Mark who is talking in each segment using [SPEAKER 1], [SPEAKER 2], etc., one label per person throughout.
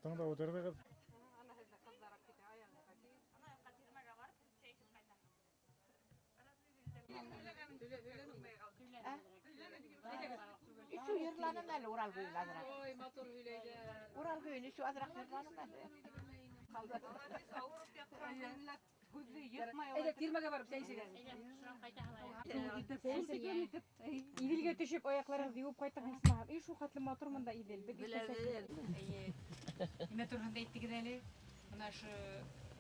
[SPEAKER 1] Ҡарттың да ултырҙығыҙ.
[SPEAKER 2] Ана һеҙҙе ҡыҙҙар алып китә, аяғыҙға кейеп.
[SPEAKER 3] Ана юҡҡа тирмәгә барып, сәй эсеп ҡайтаһың.
[SPEAKER 4] Еще йырланым әле Урал көйөн аҙыраҡ.
[SPEAKER 2] Ой, матур һөйләйҙе.
[SPEAKER 4] Урал көйөн еще аҙыраҡ йырланым әле.
[SPEAKER 5] Молодец, ауырып ятҡан милләт һүҙҙе йыҡмай.
[SPEAKER 2] Әйҙә, тирмәгә барып сәй эсегеҙ.
[SPEAKER 3] Шунан ҡайтаһың.
[SPEAKER 2] Иҙелгә төшөп аяҡтарығыҙҙы йыуып ҡайтығыҙ исмаһам. И, шул хәтле матур мында Иҙел. Беҙ
[SPEAKER 4] Беләбеҙ.
[SPEAKER 2] Эйе. Нимә тураһында әйттегеҙ әле? Мына ошо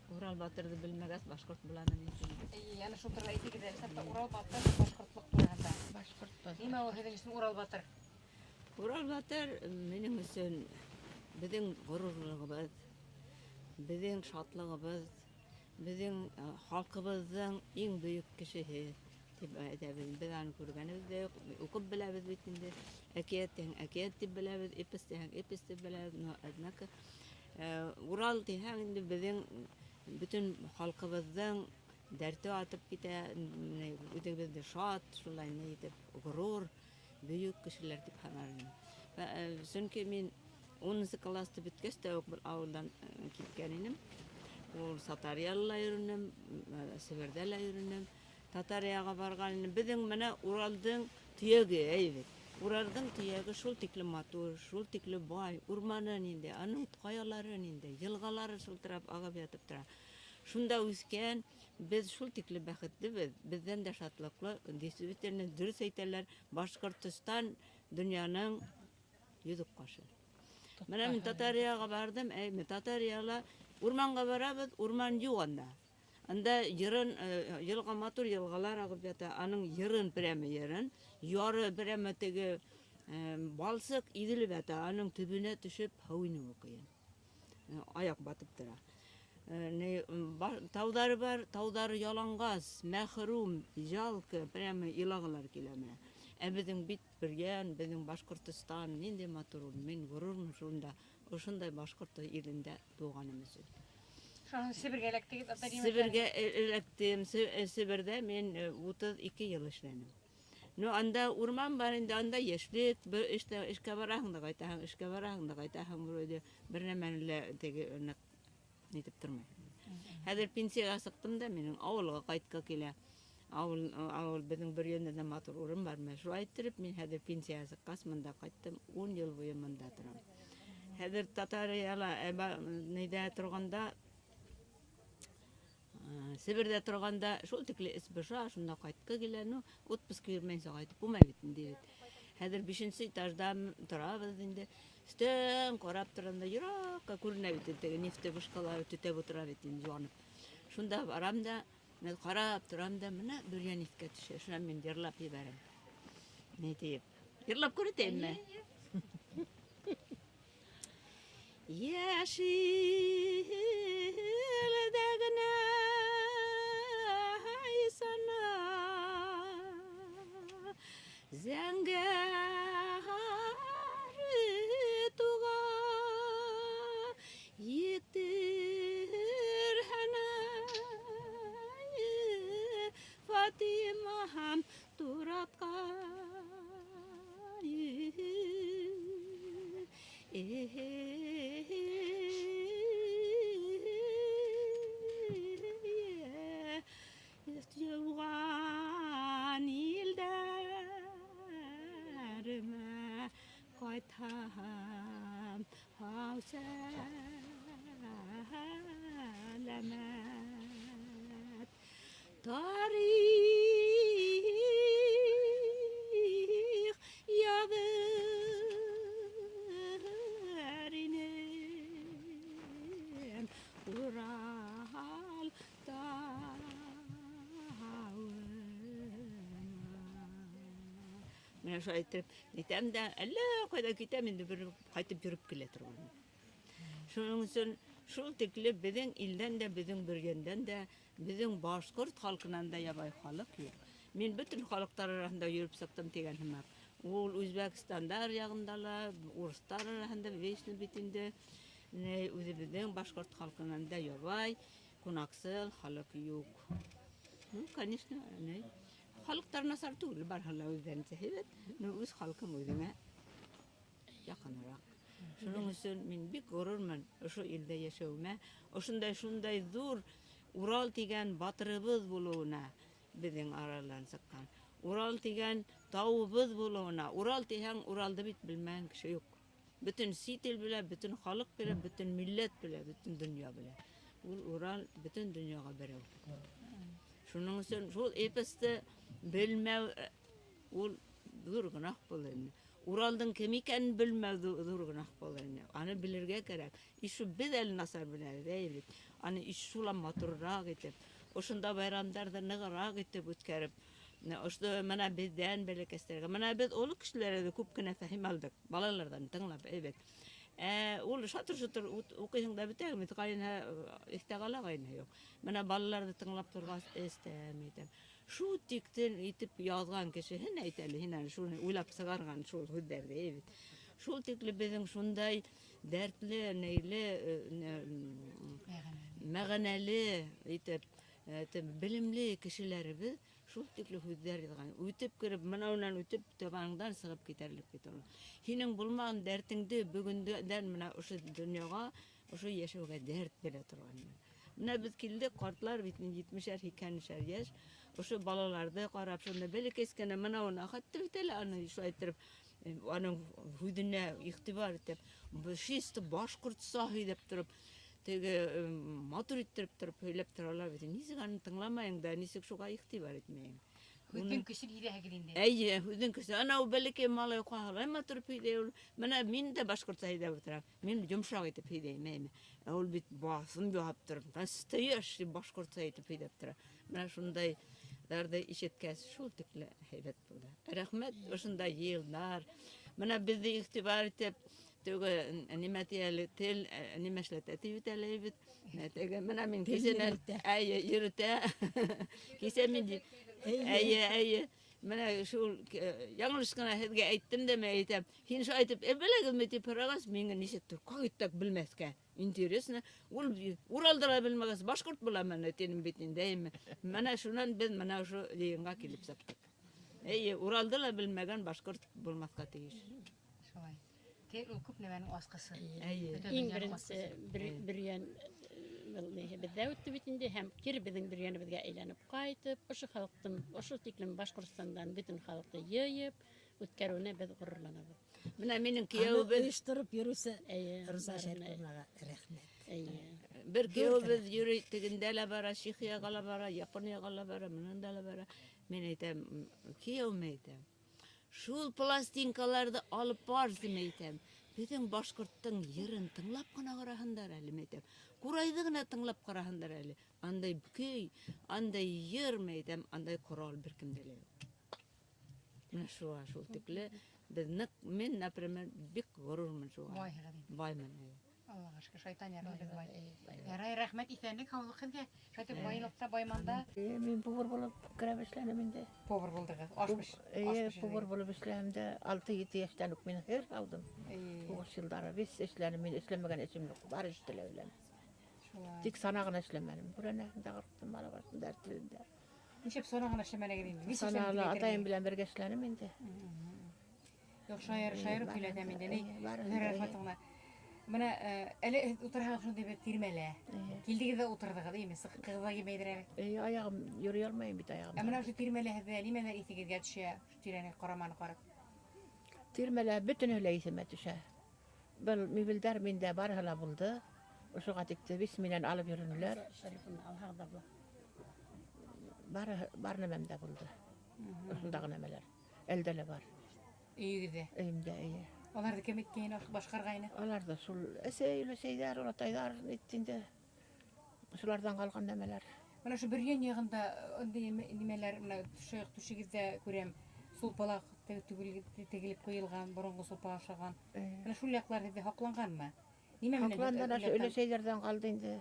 [SPEAKER 6] Урал батырҙы белмәгәс, башҡорт буламы ни?
[SPEAKER 2] Эйе, ана шул турала әйтегеҙ әле. Хатта Урал батыр башҡортлоҡ тураһында.
[SPEAKER 4] Башҡорт.
[SPEAKER 2] Нимә ул һеҙҙең өсөн Урал батыр?
[SPEAKER 6] Урал батыр минең өсөн беҙҙең ғорурлығыбыҙ, беҙҙең шатлығыбыҙ, беҙҙең халҡыбыҙҙың иң бөйөк кешеһе тип әйтәбеҙ. Беҙ аны күргәнебеҙ ҙә юҡ, уҡып беләбеҙ бит инде. Әкиәт тиһәң, әкиәт тип беләбеҙ, эпос тиһәң, эпос тип беләбеҙ. Но, однако, Урал тиһәң инде беҙҙең бөтөн халҡыбыҙҙың дәрте атып китә, үҙебеҙҙе шат, шулай ни итеп, ғорур, бөйөк кешеләр тип һанар инем. Сөнки мин 10 класты бөткәс тә үк бер ауылдан киткән инем. Ул Сатарияла ла йөрөнөм, Себерҙә лә йөрөнөм. Татарияға барған инем. Беҙҙең менә Уралдың төйәге, әй бит. Уралдың төйәге шул тиклем матур, шул тиклем бай, урманы ниндәй, аның ҡаялары ниндәй, йылғалары шылтырап ағып ятып тора. Шунда үҫкән, беҙ шул тиклем бәхетлебеҙ, беҙҙән дә шатлыҡлы, действительно дөрөҫ әйтәләр, Башҡортостан донъяның йөҙөк ҡашы. Менә мин Татарияға барҙым, әй, мин Татарияла урманға барабыҙ, урман юҡ анда. Анда йырын, йылға, матур йылғалар ағып ята, аның йырын, прямо йырын, яры прямо теге балсыҡ иҙелеп ята, аның төбөнә төшөп һыу инеүе ҡыйын. Аяҡ батып тора. Тауҙары бар, тауҙары яланғас, мәхрүм, жалко, прямо илағылар килә менә. Ә беҙҙең бит Бөрйән, беҙҙең Башҡортостан ниндәй матур ул. Мин ғорурмын шунда, ошондай башҡорт илендә тыуғаным өсөн.
[SPEAKER 2] Шунан Себергә эләктегеҙ, ата нимә?
[SPEAKER 6] Себергә эләктем. Себерҙә мин 32 йыл эшләнем. Ну, анда урман бар инде, анда йәшлек, бер эштә, эшкә бараһың да ҡайтаһың, эшкә бараһың да ҡайтаһың, вроде бер нәмәне лә теге ныҡ нитеп тормай. Хәҙер пенсияға сыҡтым да, минең ауылға ҡайтҡы килә. Ауыл беҙҙең Бөрйәндә дә матур урын бар. Менә шулай иттереп, мин хәҙер пенсияға сыҡҡас мында ҡайттым, 10 йыл буйы мында торам. Хәҙер Татарияла, нейҙә торғанда, Себерҙә торғанда шул тикле эс боша, шунда ҡайтҡы килә, ну, отпуск бирмәйенсә ҡайтып булмай бит инде бит. Хәҙер 5-нсе этажда торабыҙ инде. Өҫтән ҡарап торам да, йыраҡҡа күренә бит инде, теге нефть вышкалары төтәп ултыра бит инде, янып. Шунда барам да, мин ҡарап торам да, мына Бөрйән иҫкә төшә. Шунан мин йырлап ебәрәм. Ни тиеп? Йырлап күрһәтәйемме? Йәшел дә генә сана, зәңгәр туға еттер һәнәй Фатима һәм Туратҡа. Йыуған илдәремә ҡайтһам, һау сәләмәт. Тарих яҙыр инем Урал тауына. Менә шулай итеп әйтәм дә, әллә ҡайҙа китәм инде, бер ҡайтып йөрөп килә торғанмын. Шуның өсөн шул тикле беҙҙең илдән дә, беҙҙең Бөрйәндән дә, беҙҙең башҡорт халҡынан да ябай халыҡ юҡ. Мин бөтөн халыҡтар араһында йөрөп сыҡтым тигән һымаҡ. Ул Үзбәкстандар яғында ла, урыҫтар араһында вечно бит инде. Үҙебеҙҙең башҡорт халҡынан да ябай, ҡунаҡсыл халыҡ юҡ. Ну, конечно, халыҡтар насар түгел, барыһы ла үҙҙәренсә һәйбәт. Ну, үҙ халҡың үҙеңә яҡыныраҡ. Шуның өсөн мин бик ғорурмын ошо илдә йәшәүемә. Ошондай шундай ҙур Урал тигән батырыбыҙ булыуына беҙҙең аралан сыҡҡан. Урал тигән тауыбыҙ булыуына. Урал тиһәң, Уралды бит белмәгән кеше юҡ. Бөтөн сит ил белә, бөтөн халыҡ белә, бөтөн милләт белә, бөтөн донъя белә. Ул Урал бөтөн донъяға берәү. Шуның өсөн шул эпосты белмәү ул ҙур гонаһ булыр ине. Уралдың кем икәнен белмәү ҙур гонаһ булыр ине. Аны белергә кәрәк. И шу беҙ әле насар беләбеҙ, әй бит. Аны иш шула матурыраҡ итеп, ошонда байрамдарҙы нығыраҡ итеп үткәреп, ошо мына беҙҙән бәләкәстәргә, мына беҙ оло кешеләр ҙә күп кенә фәһем алдыҡ, балаларҙан тыңлап, әйбәт. Ул шатыр-шотыр уҡыйһың да бөтә, бит ҡайынһа иҫтә ҡала, ҡайынһа юҡ. Мына балаларҙы тыңлап торғас, эстәм әйтәм. Шул тиктен итеп яҙған кеше, һин әйт әле, һин әле шуны уйлап сығарған шул һүҙҙәрҙе, әй бит. Шул тикле беҙҙең шундай дәртле, нейле, мәғәнәле итеп, белемле кешеләребеҙ шул тикле һүҙҙәр яҙған. Үтеп кереп, мына унан үтеп, табаныңдан сығып китәрлек бит ул. Һинең булмаған дәртеңде бөгөндән мына ошо донъяға, ошо йәшәүгә дәрт бирә торған. Мына беҙ килдек, ҡартлар бит инде етмешәр, һикһәнешәр йәш. Ошо балаларҙы ҡарап, шунда бәләкәс кенә мына уны хатта бит әле аны шулай иттереп, аның һүҙенә иғтибар итеп, чисто башҡортса һөйләп тороп, теге матур иттереп тороп һөйләп торалар бит. Нисек аны тыңламайың да, нисек шуға иғтибар итмәйең?
[SPEAKER 2] Һүҙҙең көсөн һиҙәһегеҙ инде.
[SPEAKER 6] Эйе, һүҙҙең көсө. Ана ул бәләкәй малай ҡалай матур һөйләй ул. Мына мин дә башҡортса һөйләп ултырам. Мин йомшаҡ итеп һөйләйем, әйме. Ә ул бит баҫым яһап тороп, настоящий башҡортса итеп һөйләп тора. Мына шундайҙарҙы ишеткәс, шул тикле һәйбәт булды. Рәхмәт, ошондай йылдар. Мына беҙҙе иғтибар итеп, теге нимә ти әле, тел нимә эшләтә тип бит әле бит. Теге мына мин кисәнән, әйе, йөрөтә. Кисә мин әйе, әйе. Мына шул яңылыш ҡына һеҙгә әйттем дә, мин әйтәм. Һин шулай әйтеп, беләгеҙме тип һорағас, миңә нисектер ҡайтаҡ белмәҫкә. Интересно. Ул Уралды ла белмәгәс, башҡорт буламы ни тинем бит инде, әйме. Мына шунан беҙ мына ошо йыйынға килеп сыҡтыҡ. Эйе, Уралды ла белмәгән башҡорт булмаҫҡа тейеш.
[SPEAKER 2] Шулай. Тел ул күп нәмәнең асҡысы.
[SPEAKER 6] Эйе.
[SPEAKER 2] Бөтә
[SPEAKER 1] Иң
[SPEAKER 2] донъяның
[SPEAKER 1] беренсе
[SPEAKER 2] асҡысы.
[SPEAKER 1] Бөрйән, был ни, беҙҙә үтте бит инде, һәм кире беҙҙең Бөрйәнебеҙгә әйләнеп ҡайтып, ошо халыҡтың, ошо тиклем Башҡортостандан бөтөн халыҡты йыйып үткәреүенә беҙ ғорурланабыҙ.
[SPEAKER 6] Мына минең
[SPEAKER 7] Аны
[SPEAKER 6] кейәүебеҙ
[SPEAKER 7] ойоштороп йөрөүсе
[SPEAKER 1] Эйе,
[SPEAKER 7] Руза
[SPEAKER 1] барына.
[SPEAKER 7] Шәриповнаға рәхмәт.
[SPEAKER 1] Эйе.
[SPEAKER 6] Бер кейәүебеҙ йөрөй, тегендә лә бара, Чехияға ла бара, Японияға ла бара, мында ла бара. Мин әйтәм, кейәүемә әйтәм, шул пластинкаларҙы алып бар, тип әйтәм. Беҙҙең башҡорттоң йырын тыңлап ҡына ҡараһындар әле, мин әйтәм. Ҡурайҙы ғына тыңлап ҡараһындар әле. Андай көй, андай йыр, мин әйтәм, андай ҡорал бер кемдә лә юҡ. Мына шуға шул тикле беҙ ныҡ, мин, например, бик ғорурмын шуға.
[SPEAKER 2] Байһығыҙ инде.
[SPEAKER 6] Баймын, эйе.
[SPEAKER 2] Аллаға шөкөр, шайтан ярҙы беҙ бай. Ярай, рәхмәт, иҫәнлек, һаулыҡ һеҙгә. Шайтан байлыҡта, байманда.
[SPEAKER 4] Мин повар булып керәп эшләнем инде.
[SPEAKER 2] Повар булдығыҙ. Аш
[SPEAKER 4] Эйе,
[SPEAKER 2] бешерҙегеҙ.
[SPEAKER 4] повар булып эшләнем дә, 6-7 йәштән үк мин һыйыр алдым. Һуғыш йылдары бик эшләнем, мин эшләмәгән эшем юҡ, бар эште лә беләм.
[SPEAKER 2] Шулай.
[SPEAKER 4] Тик сана ғына эшләмәнем. Бүрәнәһен дә ҡырҡтым, бала башын да әртелдем.
[SPEAKER 2] Нисек сана ғына эшләмәнегеҙ инде? Нисек
[SPEAKER 4] Сана
[SPEAKER 2] эшләмәнегеҙ
[SPEAKER 4] ла
[SPEAKER 2] әйтергә?
[SPEAKER 4] атайым белән бергә эшләнем инде.
[SPEAKER 2] Юҡ, шайырып һөйләтәм инде. Ни?
[SPEAKER 4] Эйе, барыһын да,
[SPEAKER 2] Рәхмәт
[SPEAKER 4] эйе.
[SPEAKER 2] аңа. Мына, әле һеҙ ултырһағыҙ шундай бер тирмәлә.
[SPEAKER 4] Эйе.
[SPEAKER 2] Килдегеҙ ҙә ултырҙығыҙ, эйме? Сыҡҡығыҙ ҙа килмәйҙер әле.
[SPEAKER 4] Эйе, аяғым йөрөй алмайым бит аяғым.
[SPEAKER 2] Ә мына ошо тирмәлә һеҙҙә нимәләр иҫегеҙгә төшә? Ошо тирәне ҡараманы ҡарап.
[SPEAKER 4] Тирмәлә бөтөнөһө лә иҫемә төшә. Был мебелдәр миндә барыһы ла булды. Ошоға тикте бис минән алып йөрөнөләр.
[SPEAKER 1] Шәрифын алһаҡ да була.
[SPEAKER 4] Бары, бар нәмәм дә булды. Ошондағы нәмәләр. Әлдә лә бар.
[SPEAKER 2] Өйөгөҙҙә.
[SPEAKER 4] Өйөмдә, эйе.
[SPEAKER 2] Аларҙы кем иткәйне, башҡарғайны?
[SPEAKER 4] Алар ҙа шул әсәй, өләсәйҙәр, олатайҙар итте инде. Шуларҙан ҡалған нәмәләр.
[SPEAKER 2] Мына ошо Бөрйән яғында ындай нимәләр, мына түшегеҙҙә күрәм, сулпалаҡ тегелеп ҡуйылған, боронғо сулпаға оҡшаған. Мына шул яҡлар һеҙҙә һаҡланғанмы? Нимә менән
[SPEAKER 4] Һаҡланған
[SPEAKER 2] һеҙ
[SPEAKER 4] ошо өләсәйҙәрҙән ҡалды инде.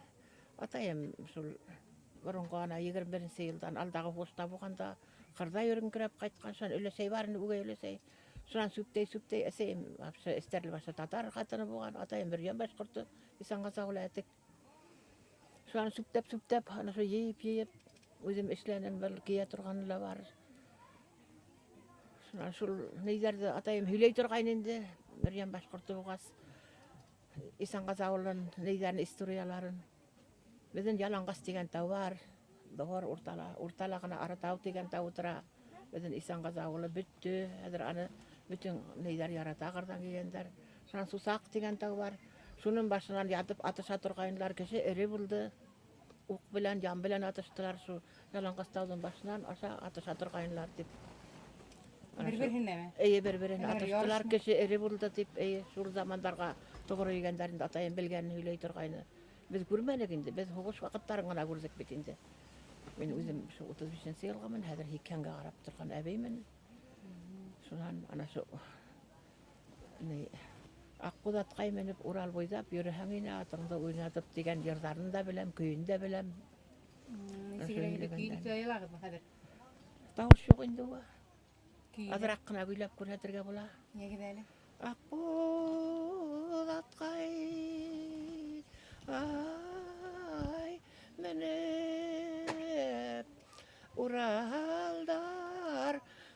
[SPEAKER 4] Атайым шул боронғо ана 21 йылдан алдағы һуғышта булғанда ҡырҙа йөрөнгөрәп ҡайтҡан, шунан өләсәй бар ине, үгәй өләсәй. Шунан сүптәй-сүптәй әсәйем вообще эстәрле башы татар ҡатыны булған, атайым Бөрйән башҡорто, Исанға сағыла әтек. Шунан сүптәп-сүптәп, ана шул йыйып-йыйып үҙем эшләнем, был кейә торғаны ла бар. Шунан шул нейҙәрҙе атайым һөйләй торғайны инде, Бөрйән башҡорто булғас. Исанғаз ауылын, нейҙәрен, историяларын. Беҙҙең Яланғас тигән тау бар. Дор уртала, уртала ғына Аратау тигән тау ултыра. Беҙҙең Исанғаз ауылы бөттө. Хәҙер аны бөтөн нейҙәр ярата ҡырҙан килгәндәр. Шунан Сусаҡ тигән тау бар. Шуның башынан ятып атыша торғайнылар. Кеше эре булды. Уҡ белән, ям белән атыштылар. Шу Яланғас тауҙың башынан аша атыша торғайнылар тип.
[SPEAKER 2] Бер-береһенәме?
[SPEAKER 4] Эйе, бер-береһенә
[SPEAKER 2] Әллә
[SPEAKER 4] атыштылар,
[SPEAKER 2] ярышмы?
[SPEAKER 4] Кеше эре булды тип, эйе, шул замандарға тоғро йөрөгәндәр инде, атайым белгәнен һөйләй торғайны. Беҙ күрмәнек инде, беҙ һуғыш ваҡыттарын ғына күрҙек бит инде. Мин үҙем шул 35-нсе йылғымын, хәҙер 80-гә ҡарап торған әбеймен. Шунан ана шул ни Аҡбуҙатҡай менеп Урал буйҙап йөрөһәң ине атыңды уйнатып тигән йырҙарын да беләм, көйөн дә беләм.
[SPEAKER 2] Нисек инде көйөн көйләй алағыҙмы хәҙер?
[SPEAKER 4] Тауыш юҡ инде уға.
[SPEAKER 2] Көйөн.
[SPEAKER 4] Аҙыраҡ ҡына көйләп күрһәтергә була.
[SPEAKER 2] Йәгеҙ әле.
[SPEAKER 4] Аҡбуҙатҡай ай менеп Уралдар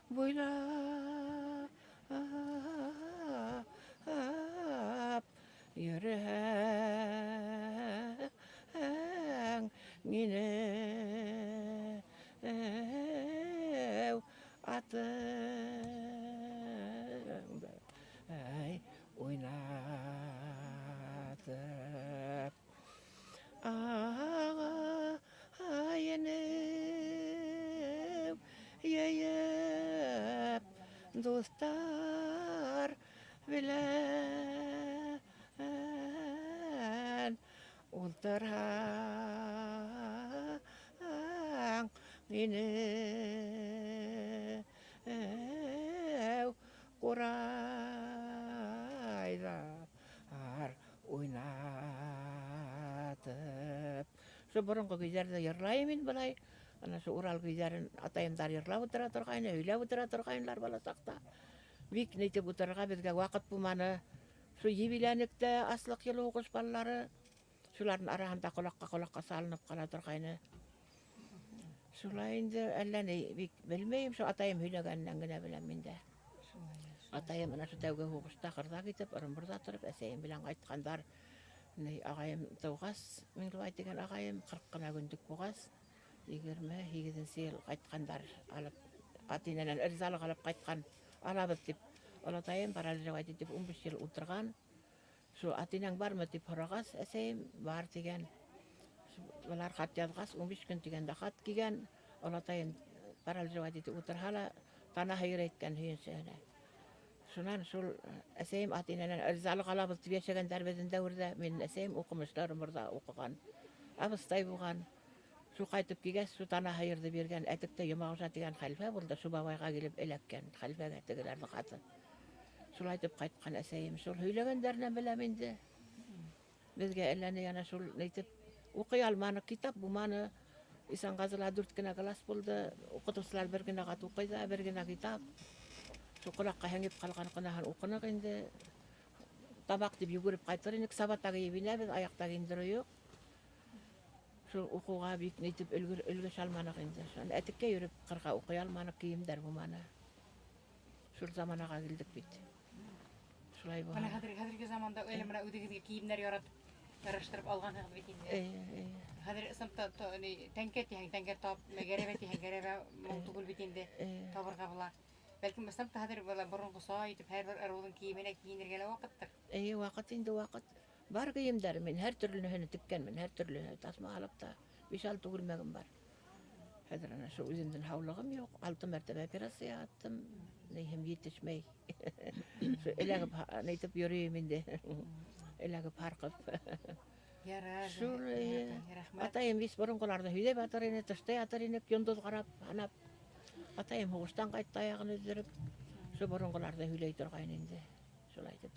[SPEAKER 4] буйлап йөрөһәң мине атыңды ай уйнатып ағайыным йыйып дуҫтар белән ултырһаң мине ҡурайҙар уйнатып. Шул боронғо көйҙәрҙе йырлайым мин былай. Ана шул Урал көйҙәрен атайымдар йырлап ултыра торғайны, һөйләп ултыра торғайнылар бала саҡта. Бик нитеп ултырырға беҙгә ваҡыт булманы. Шул ебиләнек тә аслыҡ йылы һуғыш балалары. Шуларҙың араһында ҡолаҡҡа салынып ҡала торғайны. Шулай инде әллә ни бик белмәйем, шул атайым һөйләгәненән генә беләм мин дә. Атайым ана шул тәүге һуғышта ҡырҙа китеп, Ырымбурҙа тороп, әсәйем белән ҡайтҡандар. Ни ағайым тыуғас, Миңлебай тигән ағайым 40 ҡына көнлөк булғас, 28-нсе йыл ҡайтҡандар алып, ата-инәнән ризалыҡ алып ҡайтҡан, алабыҙ тип. Олатайым параллель итеп 15 йыл ултырған. Шул ата-инәң бармы тип һорағас, әсәйем бар тигән. Былар хат яҙғас, 15 көн тигәндә хат килгән. Олатайым параллель итеп ултырһа ла, тана һыйыр әйткән һөйөнсөһөнә. Шунан шул әсәйем ата-инәнән ризалыҡ алабыҙ тип йәшәгәндәр беҙҙең дәүерҙә. Минең әсәйем уҡымышлы, Ырымбурҙа уҡыған, абыстай булған. Шул ҡайтып килгәс, шул тана һыйырҙы биргән. Әтектә Йомағужа тигән хәлфә булды, шул бабайға килеп эләккән, хәлфәгә тегеләрҙең хаты. Шулай итеп ҡайтҡан әсәйем. Шул һөйләгәндәренән беләм инде. Беҙгә әллә ни ана шул нитеп уҡый алманыҡ, китап булманы. Исанғазыла 4 кенә класс булды. Уҡытыусылар бер генә ҡат уҡый ҙа, бер генә китап. Шул ҡолаҡҡа һеңеп ҡалған ҡынаһын уҡыныҡ инде. Табаҡ тип йүгереп ҡайтыр инек, сабата кейеп инәбеҙ, аяҡта кейендереү юҡ. Шул уҡыуға бик нитеп өлгәшә алманыҡ инде. Шунан әтеккә йөрөп ҡырға уҡый алманыҡ, кейемдәр булманы. Шул заманаға килдек бит. Шулай
[SPEAKER 2] Бына
[SPEAKER 4] булған.
[SPEAKER 2] хәҙерге заманда әле бына үҙегеҙгә кейемдәр яратып, яраштырып алғанһығыҙ бит инде.
[SPEAKER 4] Эйе, эйе.
[SPEAKER 2] Хәҙер ысынлап та, ни, тәңкә тиһәң, тәңкә тап, гәрәбә тиһәң, гәрәбә моң түгел бит инде, табырға була. Бәлкем ысынлап та хәҙер була боронғоса итеп һәр бер ырыуҙың кейеменә кейенергә лә ваҡыттыр.
[SPEAKER 4] Эйе, ваҡыт инде, ваҡыт. Бар кейемдәр мин һәр төрлөһөн теккәнмен, һәр төрлөһөн таҫма алып та 5-6 күлмәгем бар. Хәҙер ана шул үҙемдең һаулығым юҡ, 6 мәртәбә операция яттым, ниһем етешмәй. Шул эләгеп нитеп йөрөйөм инде. Эләгеп һарҡып.
[SPEAKER 2] Ярар,
[SPEAKER 4] Шул,
[SPEAKER 2] ярар,
[SPEAKER 4] эйе.
[SPEAKER 2] рәхмәт.
[SPEAKER 4] Атайым вис боронғоларҙы һөйләп ятыр ине, тышта ятыр инек, йондоҙ ҡарап, һанап. Атайым һуғыштан ҡайтты аяғын өҙҙөрөп, шул боронғоларҙы һөйләй торғайны инде. Шулай итеп.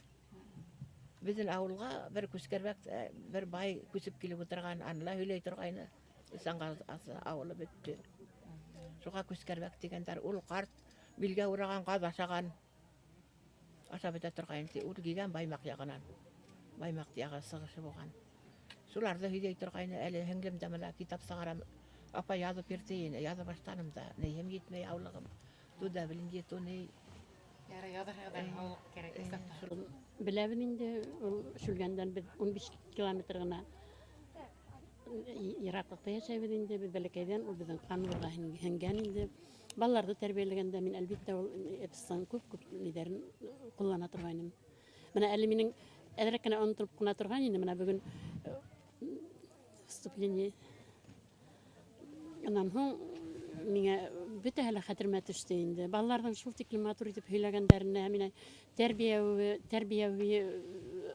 [SPEAKER 4] Беҙҙең ауылға бер күскәрбәк, бер бай күсеп килеп ултырған, аны ла һөйләй торғайны. Исанғаз ауылы бөттө. Шуға күскәрбәк тигәндәр, ул ҡарт билгә ураған ҡаҙ ашаған. Ашап бөтә торғайны ти, ул килгән Баймаҡ яғынан. Баймаҡ яғы сығышы булған. Шуларҙы һөйләй торғайны, әле һеңлем дә бына китап сығарам. Апа яҙып бирҙе ине, яҙа башланым да, нейем етмәй һаулығым. Туда беленде, ту ней.
[SPEAKER 2] Ярай, яҙырһығыҙ әле, һаулыҡ кәрәк. Саҡта.
[SPEAKER 1] Беләбеҙ инде, ул Шүлгәндән беҙ 15 километр ғына йыраҡлыҡта йәшәйбеҙ инде. Беҙ бәләкәйҙән ул беҙҙең ҡаныбыҙға һеңгән инде. Балаларҙы тәрбиәләгәндә мин, әлбиттә, ул эпостың күп-күп ниҙәрен ҡуллана торғайным. Бына әле минең әҙерәк кенә онотолоп ҡына торған ине, бына бөгөн вступление Унан һуң миңә бөтәһе лә хәтеремә төштө инде. Балаларҙың шул тиклем матур итеп һөйләгәндәренә, мине тәрбиәүи,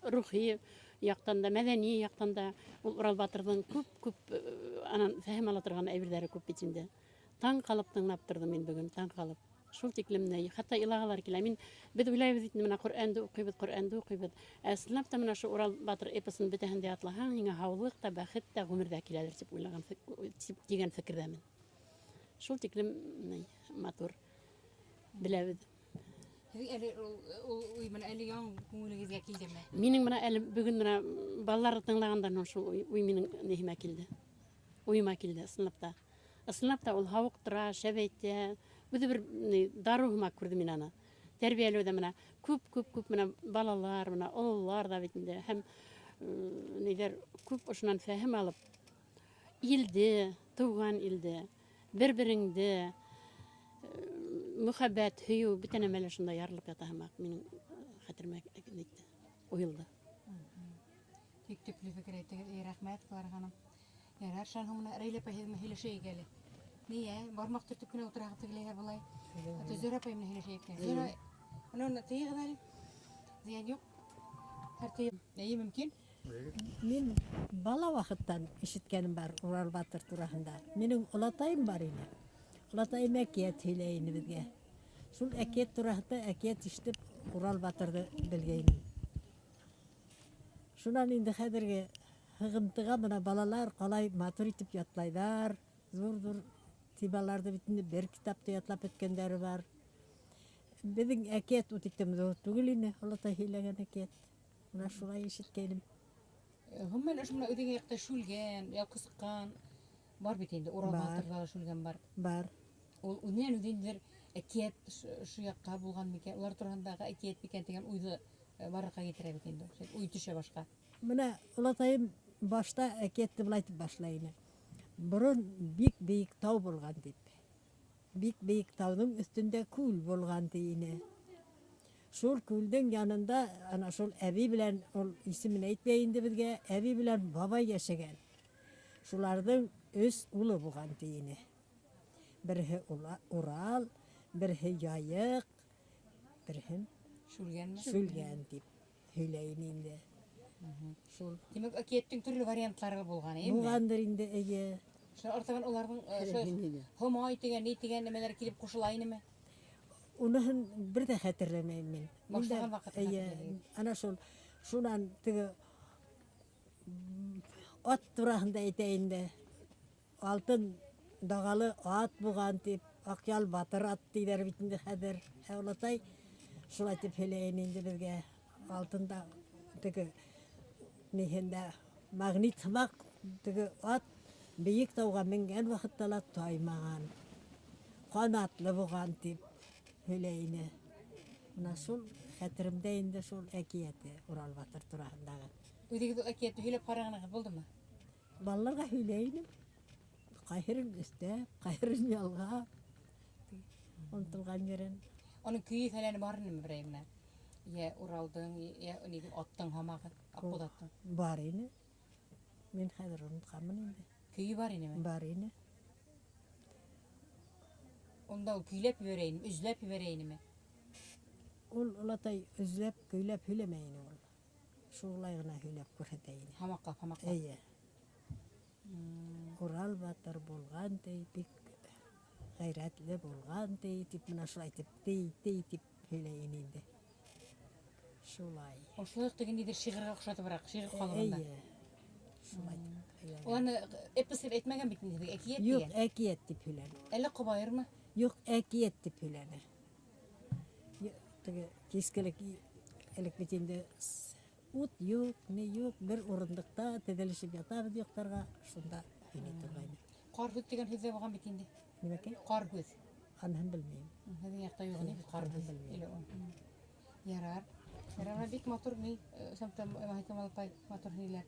[SPEAKER 1] рухи яҡтан да, мәҙәни яҡтан да ул Урал батырҙың күп-күп анан фәһем ала торған әйберҙәре күп бит инде. Таң ҡалып тыңлап торҙом мин бөгөн, таң ҡалып. Шул тиклем ни, хатта илағалар килә. Мин беҙ уйлайбыҙ бит, бына Ҡөрьәнде уҡыйбыҙ, Ҡөрьәнде уҡыйбыҙ. Ә ысынлап та бына ошо Урал батыр эпосын бөтәһен дә ятлаһаң, һиңә һаулыҡ та, бәхет тә, ғүмер ҙә киләлер тип уйлаған тигән фекерҙәмен. Шул тиклем ни, матур беләбеҙ.
[SPEAKER 2] Һеҙ әле ул уй менән әле яңы күңелегеҙгә килдеме?
[SPEAKER 1] Минең бына әле бөгөн бына балаларҙы тыңлағандан һуң шул уй минең ниһемә килде. Уйыма килде, ысынлап та. Ысынлап та ул һауыҡтыра, шәбәйтә. Үҙе бер ни, дарыу һымаҡ күрҙем мин аны. Тәрбиәләүҙә бына күп, күп, күп бына балалар, бына ололар ҙа бит инде. Һәм ниҙәр күп ошонан фәһем алып, илде, тыуған илде, бер-береңде, мөхәббәт, һөйөү, бөтә нәмә лә шунда ярылып ята һымаҡ минең хәтеремә нитте, уйылды.
[SPEAKER 2] Бик төплө фекер әйттегеҙ. Эй, рәхмәт, Клара ханым. Ярар, шунан һуң бына Рәйлә апай, һеҙ менән һөйләшәйек әле. Ниә, бармаҡ төртөп кенә ултыраһығыҙ тегеләйҙәр былай. Хатта Зөһрә апай менән һөйләшәйек. Зөһрә, бына уны тыйығыҙ әле. Зыян юҡ. Һәр тыйып. Эйе, мөмкин.
[SPEAKER 7] Мин бала ваҡыттан ишеткәнем бар Урал батыр тураһында. Минең олатайым бар ине. Олатайым әкиәт һөйләй ине беҙгә. Шул әкиәт тураһында әкиәт ишетеп Урал батырҙы белгәйнем. Шунан инде хәҙерге һығымтыға бына балалар ҡалай матур итеп ятлайҙар. Ҙур-ҙур темаларҙы бит инде бер китапты ятлап бөткәндәре бар. Беҙҙең әкиәт ул тиклем ҙур түгел ине, олатай һөйләгән әкиәт. Бына шулай ишеткәйнем.
[SPEAKER 2] Ғөмүмән, ошо менән үҙеңә яҡта Шүлгән, Ялҡысыҡҡан бар бит инде, Урал
[SPEAKER 7] Бар.
[SPEAKER 2] батырҙа ла Шүлгән бар.
[SPEAKER 7] Бар.
[SPEAKER 2] Ул үҙенән үҙе әкиәт ошо яҡта булған микән, улар тураһындағы әкиәт микән тигән уйҙы барлыҡҡа килтерә бит инде. Шул уй төшә башҡа.
[SPEAKER 7] Бына олатайым башта әкиәтте былай итеп башлай ине. Борон бик бейек тау булған тип. Бик бейек тауҙың өҫтөндә күл булған ти ине. Шул күлдең янында ана шул әбей белән, ул исемен әйтмәй инде беҙгә, әбей белән бабай йәшәгән. Шуларҙың өс улы булған ти ине. Береһе Урал, береһе Яйыҡ, береһе
[SPEAKER 2] Шүлгәнме?
[SPEAKER 7] Шүлгән тип һөйләй ине инде. Шул.
[SPEAKER 2] Тимәк, әкиәттең төрлө варианттары булған, әйеме?
[SPEAKER 7] Булғандыр инде, эйе.
[SPEAKER 2] Шул артабан уларҙың шул Һомай тигән, ни тигән нәмәләр килеп ҡушыла инеме?
[SPEAKER 7] Уныһын бер ҙә хәтерләмәйем мин.
[SPEAKER 2] Башлаған
[SPEAKER 7] Мин дә,
[SPEAKER 2] ваҡытын
[SPEAKER 7] эйе,
[SPEAKER 2] хәтерләмәйем.
[SPEAKER 7] ана шул, шунан теге ат тураһында әйтә инде. Алтын дағалы ат булған тип, Аҡъял батыр ат тиҙәр бит инде хәҙер. Ә олатай шулай тип һөйләй ине инде беҙгә. Алтын да теге ниһендә магнит һымаҡ теге ат бейек тауға менгән ваҡытта ла таймаған. Ҡанатлы булған тип һөйләй ине. Бына шул хәтеремдә инде шул әкиәте Урал батыр тураһындағы.
[SPEAKER 2] Үҙегеҙ әкиәтте һөйләп ҡарағанығыҙ булдымы?
[SPEAKER 7] Балаларға һөйләй инем. Ҡайһырын өҫтәп, ҡайһырын ялғап. Онотолған ерен.
[SPEAKER 2] Уның көйө фәләне бар инеме берәй менә? Йә Уралдың, йә ниҙең аттың һамағы, Аҡбуҙаттың.
[SPEAKER 7] Бар ине. Мин хәҙер онотҡанмын инде.
[SPEAKER 2] Көйө бар инеме?
[SPEAKER 7] Бар ине.
[SPEAKER 2] Унда ул көйләп ебәрә инеме, өзләп ебәрә инеме?
[SPEAKER 7] Ул олатай өзләп, көйләп һөйләмәй ине ул. Шулай ғына һөйләп күрһәтә ине.
[SPEAKER 2] Һамаҡлап, һамаҡлап.
[SPEAKER 7] Эйе. Урал батыр булған ти, бик ғәйрәтле булған ти, тип бына шулай тип ти, ти тип һөйләй ине инде. Шулай.
[SPEAKER 2] Ул шулай уҡ теге ниҙер шиғырға оҡшатыбыраҡ, шиғыр ҡалыбында.
[SPEAKER 7] Эйе. Шулай тип һөйләгән.
[SPEAKER 2] Ул аны эпос тип әйтмәгән бит инде, әкиәт
[SPEAKER 7] Юҡ,
[SPEAKER 2] тигән.
[SPEAKER 7] әкиәт тип һөйләне.
[SPEAKER 2] Әллә ҡобайырмы?
[SPEAKER 7] Юҡ, әкиәт тип һөйләне. Теге кискелек элек бит инде ут юҡ, ни юҡ, бер урындыҡта теҙелешеп ятабыҙ йоҡларға, шунда һөйләй торғайны.
[SPEAKER 2] Ҡар һүҙ тигән һүҙ ҙә булған бит инде.
[SPEAKER 7] Нимәкәй?
[SPEAKER 2] Ҡар һүҙ.
[SPEAKER 7] Аныһын белмәйем.
[SPEAKER 2] Һеҙҙең яҡта юҡ ине бит ҡар
[SPEAKER 7] Аныһын
[SPEAKER 2] һүҙ.
[SPEAKER 7] белмәйем.
[SPEAKER 2] Или ул. Ярар. Менә бик матур ни, Маһикамал апай, матур һөйләр.